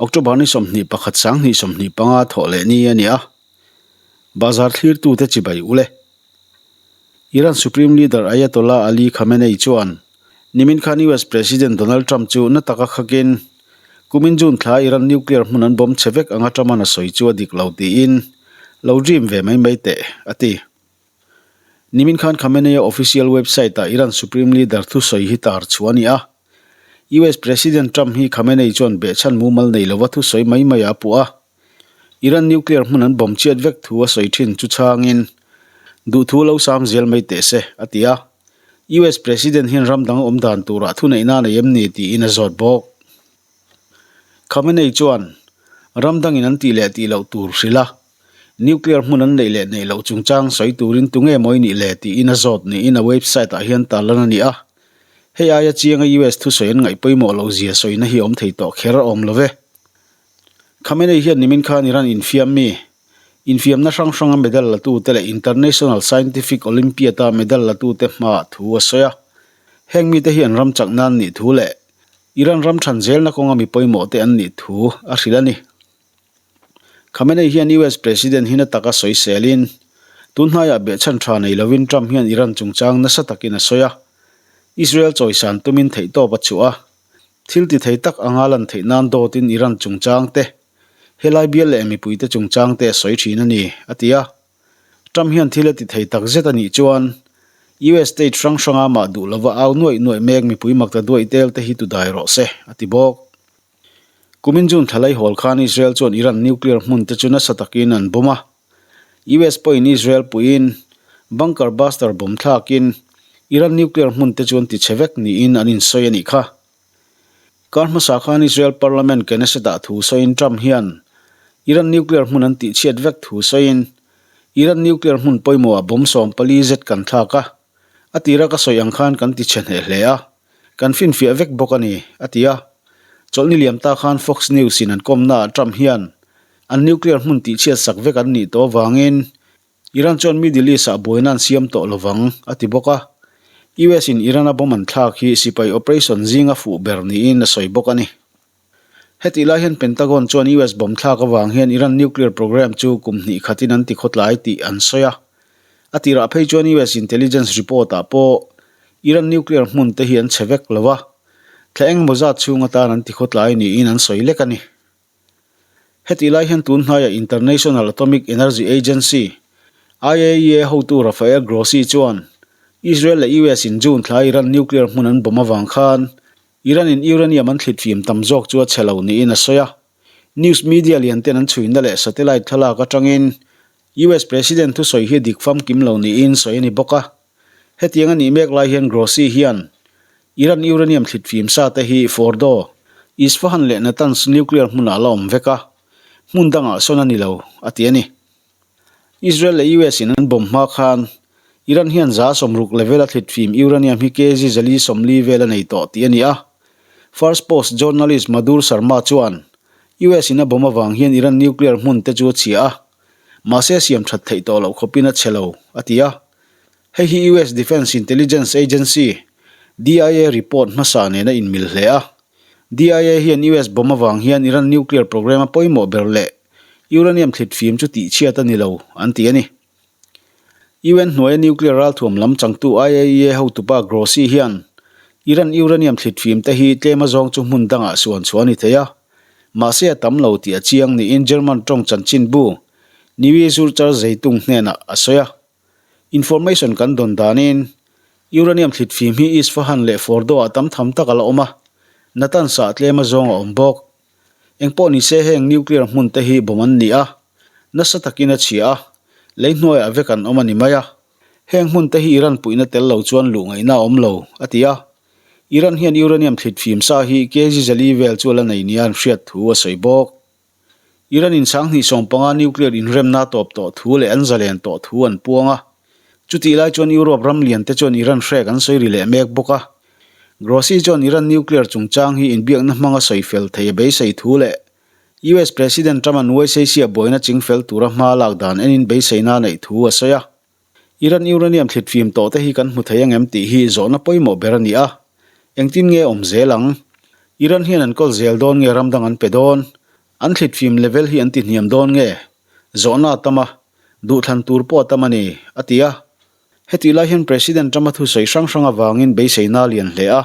October ni 21 sang 25 thawh leh ni a ni a. Bazar thlirtute chibai ule. Iran Supreme Leader Ayatollah Ali Khamenei chuan nimin khan US President Donald Trump chu na taka khakin kumin June thla Iran nuclear hmun an bomb che vek anga Trump-a'n a sawi chu a dik lo tiin lo dream ve mai mai teh a ti. Nimin khan Khamenei-a official website-ah Iran Supreme Leader thusawi hi tar chhuah a ni a. US President Trump hi Khamenei chuan behchhan mumal nei lova thusawi mai mai a puh a. Iran nuclear hmun an bomb chiat vek thu a sawi thin chu chhangin, Duhthu lo sam zel mai teh se, a ti a. US President hian ram dang awm dan turah thuneihna a nei em ni tiin a zawt bawk. Khamenei chuan, Ram dangin an tih leh tih loh tur hrilh a, nuclear hmun an neih leh neih loh chungchang sawi turin tunge mawi nih le tiin a zawt niin a website ah hian tarlan a ni a. Hei aia chianga US thusawi an ngaih pawimawh loh zia sawina hi awm thei tawh kher a awm lo ve. Khamenei hian nimin khan Iran infiam mi, infiamna hrang hranga medal latute leh International Scientific Olympiad-a medal latute hmaah thu a sawi a. Heng mite hi an ram chak nan nih thu leh Iran ram than zelna kawnga mi pawimawhte an nih thu a hrilh a ni. Khamenei hian US President hi na taka sawiselin, tun hnaiah behchhan tha nei lovin Trump hian Iran chungchang nasa takin a sawi a, Israel chawisan tumin theihtawp a chhuah a. Thil ti thei tak anga lan theih nan dawtin Iran chungchang te, helai bial leh mipuite chungchang te a sawi thin a ni, a ti a. Trump hian thil a ti thei tak zet a nih chuan US state hrang hranga mah duh lova au nuaih nuaih mek mipui makta duaih tel te hi tu dai rawh se, a ti bawk. Kumin June thla laihawl khan Israel chuan Iran nuclear hmun te chu nasa takin an bomb a. US pawhin Israel puiin bunker buster bomb thlakin Iran nuclear hmun te chu an ti chhe vek niin an insawi a nih kha. Kar hmasa khan Israel parliament Knesset-ah thu sawiin Trump hian Iran nuclear hmun an tihchhiat vek thu sawiin Iran nuclear hmun pawimawhah bomb 14 zet kan thlak a, a tira ka sawi ang khan kan ti chhe hneh hle a, kan finfiah vek bawk a ni, a ti a. Chawlhni liam ta khan Fox News-in an kawmnaah Trump hian An nuclear hmun tihchhiat sak vek an nih tawh avangin Iran chuan Middle East-ah buaina an siam tawh lovang, a ti bawk a. US-in Iran-a bomb an thlak hi sipai operation zinga fuh ber niin a sawi bawk a ni. Hetih lai hian Pentagon chuan US bomb thlak avang hian Iran nuclear program chu kum hnih khatin an ti khawtlai tih an sawi a. A tirah phei chuan US intelligence report-ah pawh Iran nuclear hmun te hi an chhe vek lo a, thla engemaw zat chhung atan an ti khawtlai niin an sawi lek a ni. Hetih lai hian tun hnaiah International Atomic Energy Agency, IAEA, hotu Rafael Grossi chuan Israel leh US in June thla Iran nuclear hmun an bomb avang khan Iran in uranium an thlit fim tam zawk chu a chhe lo niin a sawi a. News media lian ten an chhuina leh satellite thlalak atangin US President thusawi hi dik famkim lo niin sawi a ni bawk a. Hetiang a nih mek lai hian Grossi hian Iran uranium thlit fim sa te hi Fordo, Isfahan leh Natanz nuclear hmunah la awm vek a, hmun dangah sawn a ni lo, a ti a ni. Israel leh US in an bomb hma khan Iran hian 60% level a thlit fim uranium hi kg 440 vel a nei tawh tih a ni a. First Post journalist Madhur Sharma chuan US in a bomb avang hian Iran nuclear hmun te chu a chhia a, mahse siam that theih tawh loh khawpin a chhe lo, a ti a. Hei hi US Defence Intelligence Agency, DIA, report hmasa nen a inmil hle a. DIA hian US bomb avang hian Iran nuclear program a pawimawh ber leh uranium thlit fim chu tihchhiat a ni lo, an ti a ni. UN hnuaia nuclear ralthuam lam changtu IAEA hotupa Grossi hian Iran uranium thlit fim te hi tlem azawng chu hmun dangah suan chhuah a ni thei a, mahse a tam lo tih a chiang niin German tawng chanchinbu Neue Zürcher Zeitung hnenah a sawi a. Information kan dawn danin Uranium thlit fim hi Isfahan leh Fordo ah tam tham tak a la awm a, Natanz ah tlem a zawng a awm bawk. Engpawh ni se heng nuclear hmun te hi bomb an ni a, nasa takin a chhia a, lei hnuaiah vek an awm a ni mai a. Heng hmun te hi Iran puihna tel lo chuan luh ngaihna a awm lo, a ti a. Iran hian uranium thlit fim sa hi kg 400 vel chu a la nei nia an hriat thu a sawi bawk. Iran in 2015 nuclear inremna tawp tawh thu leh an zalen tawh thu an puang a. Chutih lai chuan Europe ram lian te chuan Iran hrek an sawi ri leh mek bawk a. Grossi chuan Iran nuclear chungchang hi inbiakna hmanga sawi fel thei a beisei thu leh US President Trump-a'n West Asia buaina chingfel tura hma lak dan enin beiseina a neih thu a sawi a. Iran uranium thlit fim tawh te hi kan hmu thei angem tih hi zawhna pawimawh ber a ni a. Engtin nge awm zel ang? Iran hian an kawl zel dawn nge ram dang an pe dawn? An thlitfim level hi an tihniam dawn nge? Zawhna a tam a, duhthlan tur pawh a tam a ni, a ti a. Hetih lai hian President Trump-a thusawi hrang hrang avangin beiseina a lian hle a.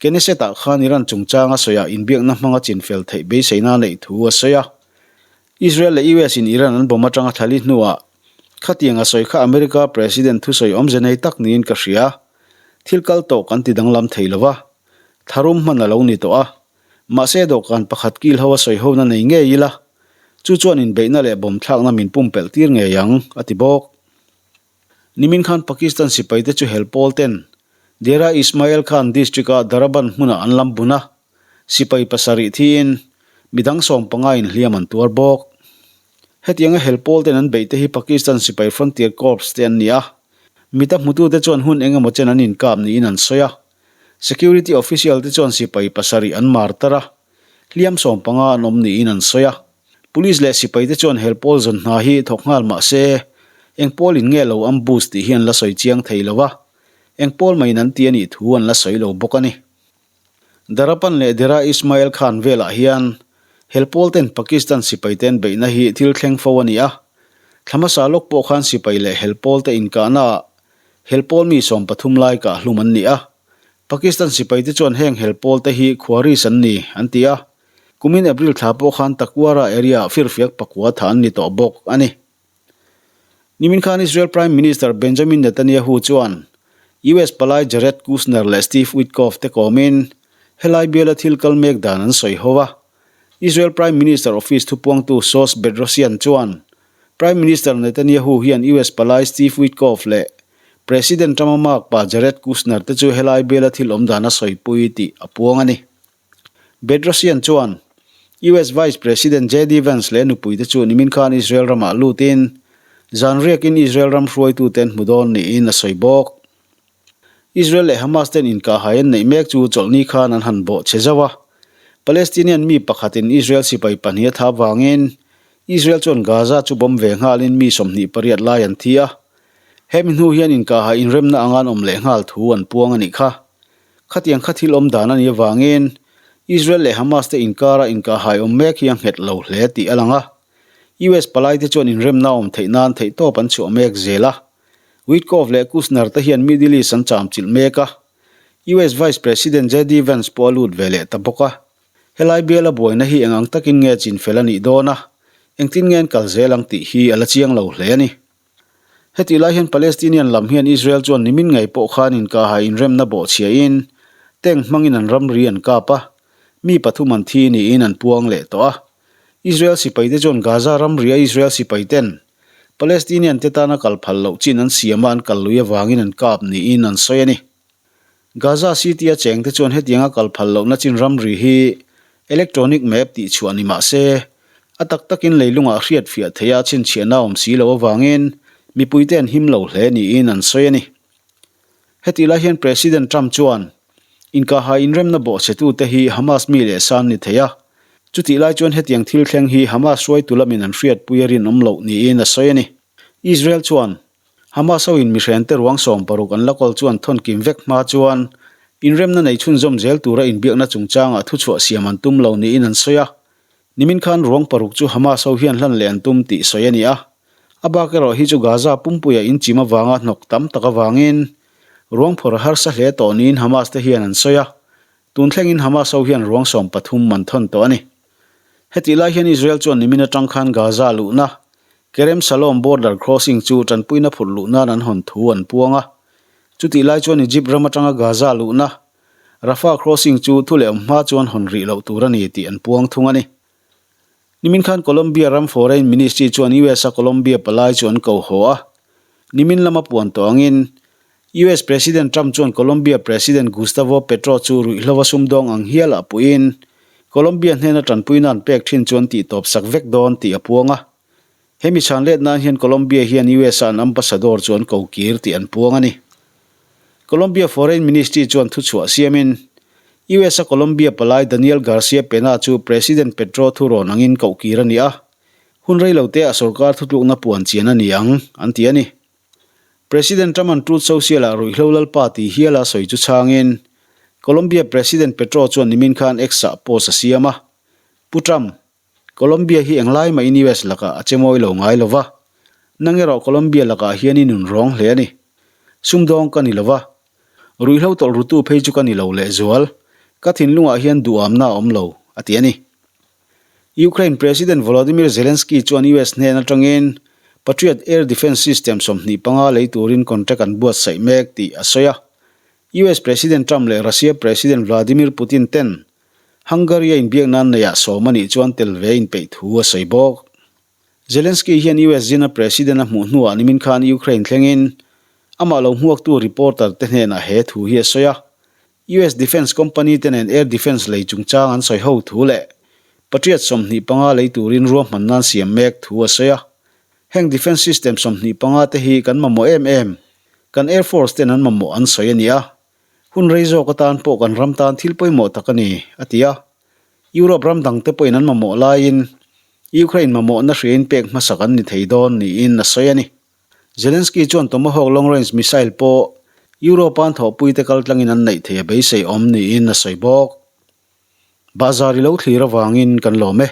Knesset-ah khan Iran chungchanga sawiah inbiakna hmanga chinfel theih beiseina a neih thu a sawi a. Israel leh US-in Iran an bomb atanga thlali hnuah khatiang a sawi kha America President thusawi awmze nei tak niin ka hria. Thil kal tawh kan ti danglam thei lo va, tharum hman a lo ni tawh a. Mahse dawhkan pakhat kil ho a sawi hona nei ngei ila, chu chuan inbeihna leh bomb thlakna min pumpelh tir ngei ang, a ti bawk. Nimin khan Pakistan sipaite chu hel pawl ten Dera Ismail Khan district-a Daraban hmunah an lam bun a, sipai pasarih thiin midang sawmpanga inhliam an tuar bawk. Hetianga hel pawl ten an beihte hi Pakistan sipai Frontier Corps te an ni a, mita hmutute chuan hun eng emaw chen an inkap niin an sawi a. Security official te chuan sipai pasarih an mar tar a, hliam sawmpanga an awm niin an sawi a. Police leh sipaite chuan hel pawl zawn hna hi thawk nghal mah se, eng pawlin nge lo ambush tih hi an la sawi chiang thei lo a, eng pawl maiin an ti a nih thu an la sawi lo bawk a ni. Darapan leh Dera Ismail Khan velah hian hel pawl ten Pakistan sipaite an beihna hi thil thleng fo a ni a, thla hmasa lawk pawh khan sipai leh hel pawlte inkahnaah hel pawl mi 13 lai kahhlum an ni a, Pakistan sipaite chuan heng hel pawlte hi khuaris an ni an ti a. Kumin April thla pawh khan Takuara area-ah firfiak pakua tha an ni tawh bawk a ni. Nimin khan Israel Prime Minister Benjamin Netanyahu chuan US palai Jared Kushner leh Steve Witkoff te kawmin helai biala thil kal mek dan an sawi ho a. Israel Prime Minister Office thupuangtu Sos Bedrosian chuan Prime Minister Netanyahu hian US palai Steve Witkoff leh President Trump-a makpa Jared Kushner te chu helai biala thil awm dan a sawipui tih a puang a ni. Bedrosian chuan US Vice President JD Vance leh nupuite chu nimin khan Israel ramah lutin zan riakin Israel ram hruaitute an hmu dawn niin a sawi bawk. Israel leh Hamas ten inkahhai an neih mek chu chawlhni khan an han bawh che zauh a. Palestinian mi pakhatin Israel sipai pahnih a thah avangin Israel chuan Gaza chu bomb ve nghalin mi 28 lai an thi a. Hemi hnu hian inkahhai inremna anga an awm leh nghal thu an puang a nih kha. Khatiang kha thil awm dan a nih avangin Israel leh Hamas te inkara inkahhai awm mek hi a nghet lo hle tih a lang a. US palaite chuan inremna awm theih nan theihtawp an chhuah mek zel a. Witkoff leh Kushner te hian Middle East an chamchilh mek a. US Vice President JD Vance pawh a lut ve leh ta bawk a. Helai biala buaina hi eng ang takin nge chinfel a nih dawn a, engtin nge an kal zel ang tih hi a la chiang lo hle a ni. Hetih lai hian Palestinian lam hian Israel chuan nimin ngei pawh khan inkahhai inremna bawhchhiahin tank hmangin an ramri an kap a, mi pathum an thi niin an puang leh tawh a. Israel sipaite chuan Gaza ramria Israel sipaiten Palestinian te tana kal phal loh chin an siam a an kal lui avangin an kap niin an sawi a ni. Gaza City a chengte chuan hetianga kal phal lohna chin ramri hi electronic map tih chhuah ni mah se, a tak takin leilungah hriat fiah theih a chhinchhiahna a awm si loh avangin mipuite an him lo hle niin an sawi a ni. Hetih lai hian President Trump chuan inkahhai inremna bawhchhetute hi Hamas mi leh sa an ni thei a, chutih lai chuan hetiang thil thleng hi Hamas hruaitu lamin an hriatpui a rinawm loh niin a sawi a ni. Israel chuan Hamas hoin mihrente ruang 60 an la kawl chuan thawn kim vek hma chuan inremna nei chhunzawm zel tura inbiakna chungchangah thuchhuah siam an tum lo niin an sawi a. Nimin khan ruang paruk chu Hamas ho hian hlan leh an tum tih sawi a ni a. A bak erawh hi chu Gaza pumpuia inchim avanga hnawk tam tak avangin ruang phawrh a harsa hle tawh niin Hamas te hian an sawi a. Tun thlengin Hamas ho hian ruang 13 an thawn tawh a ni. Hetih lai hian Israel chuan nimin atang khan Gaza luhna Kerem Shalom border crossing chu tanpuina phurh luh nan an hawn thu an puang a. Chutih lai chuan Egypt ram atanga Gaza luhna Rafah crossing chu thu leh awm hma chuan hawn rih loh tur a ni tih an puang thung a ni. Nimin khan Colombia ram Foreign Ministry chuan US a Colombia palai chu an ko haw a. Nimin lama puan tawh angin US President Trump chuan Colombia President Gustavo Petro chu ruihhlo a sumdawng ang hial ah puiin Colombia hnena tanpuina an pek thin chuan tihtawp sak vek dawn tih a puang a. Hemi chhan let nan hian Colombia hian US a an ambassador chu an ko kir tih an puang a ni. Colombia Foreign Ministry chuan thuchhuah siamin US a Colombia palai Daniel Garcia Pena chu President Petro thurawn angin koh kir a ni a, hun reilote ah sorkar thutlukna puan chian a ni ang, an ti a ni. President Trump-a'n Truth Social-ah ruihhlo lalpa tih hiala sawi chu chhangin, Colombia President Petro chuan nimin khan X-ah post a siam a. Pu Trump, Colombia hi englai mahin US lakah a che mawi lo ngai lo va, nang erawh Colombia lakah hian i nun rawng hle a ni. Sumdawng ka ni lo va, ruihhlo tawlh rutu phei chu ka ni lo lehzual, ka thinlungah hian duhamna a awm lo, a ti a ni. Ukraine President Volodymyr Zelensky chuan US hnen atangin Patriot air defence system 25 lei turin contract an buatsaih mek tih a sawi a. US President Trump leh Russia President Vladimir Putin ten Hungary a inbiak nan neiah sawm a nih chuan tel ve inpeih thu a sawi bawk. Zelensky hian US zina President a hmuh hnuah nimin khan Ukraine thlengin amah lo hmuaktu reporter te hnenah he thu hi a sawi a. US defence company te nen air defence lei chungchang an sawi ho thu leh Patriot 25 lei turin ruahman nan siam mek thu a sawi a. Heng defence system 25 te hi kan mamawh em em, kan air force ten an mamawh an sawi a ni a. Hun rei zawk atan pawh kan ram tan thil pawimawh tak a ni, a ti a. Europe ram dangte pawhin an mamawh laiin Ukraine mamawhna hriain pek hmasak an ni thei dawn niin a sawi a ni. Zelensky chuan Tomahawk long-range missile pawh Europe-a'n thawhpuite kaltlangin an neih thei a beisei awm niin a sawi bawk. Bahzar i lo thlir avangin kan lawm e.